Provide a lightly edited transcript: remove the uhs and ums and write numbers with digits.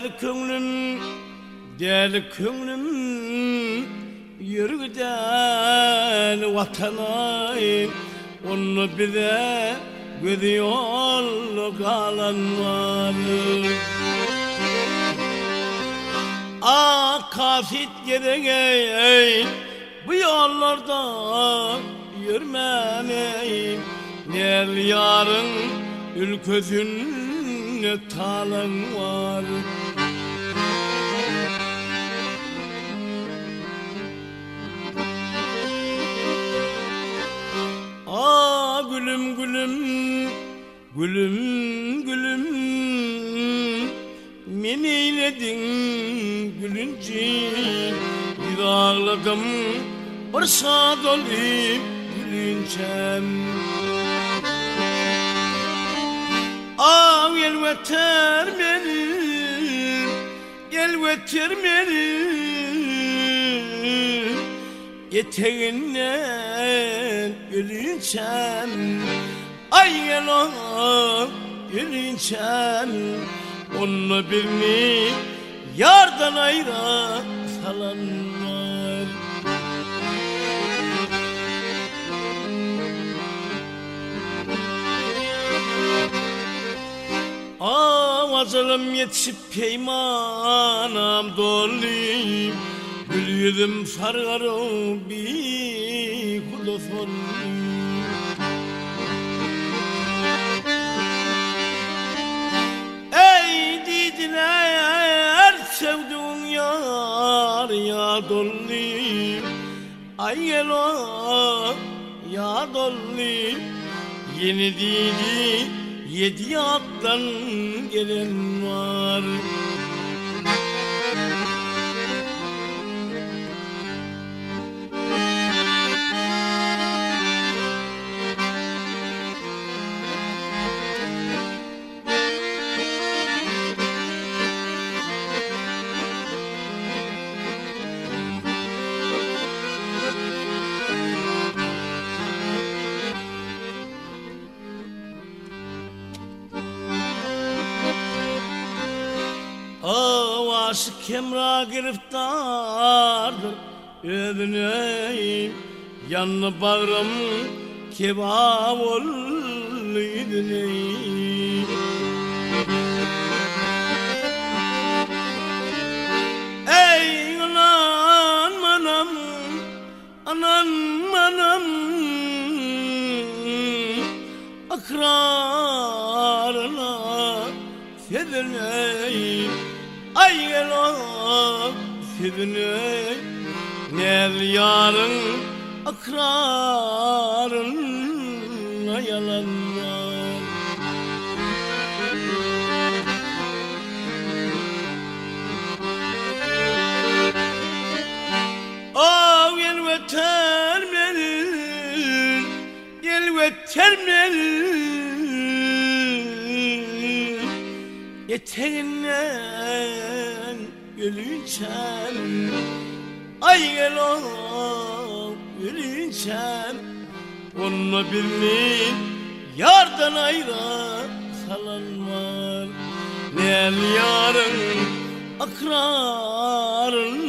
Däli köňlüm, däli köňlüm, Ýör gidäli Watana, Onda bize gözi ýolda galan bar. Ak kasyt gerek-eý, bu ýollarda ýörmän-eý, Näzli ýaryň ülkesinde talaň bar. A gülüm gülüm, gülüm gülüm, Men eýlediň gülünji, Bir agladym, bir şat olyp gülünçäm. A elweter meni, Elweter meni Eteginden ölünçäm Aý gel ölünçäm Onda bizni ýardan aýra salanlar. Aw ajalym ýetişip peýmanam doldy, Gül ýüzüm sargaryp bihuda soldy. Eý, diýdiler, söwdügiň ýar ýa doldy, Aý gel-o, ýa doldy, Ýene diýdi, ýedi ýatdan gelen bar. Aw aşyk hemra giriftardyr özüne Ýandy bagrym kebap boldy ýüzüne. Eý ynanmanam, ynanmanam Ykraryna sözüne Aý gel o sözüne Näzli ýaryň ykraryna ýalan bar. Aw elweter men, elweter men Eteginden ölünçäm Aý gel ow ölünçäm Onda bizni ýardan aýra salan bar Näl ýaryň ykraryn.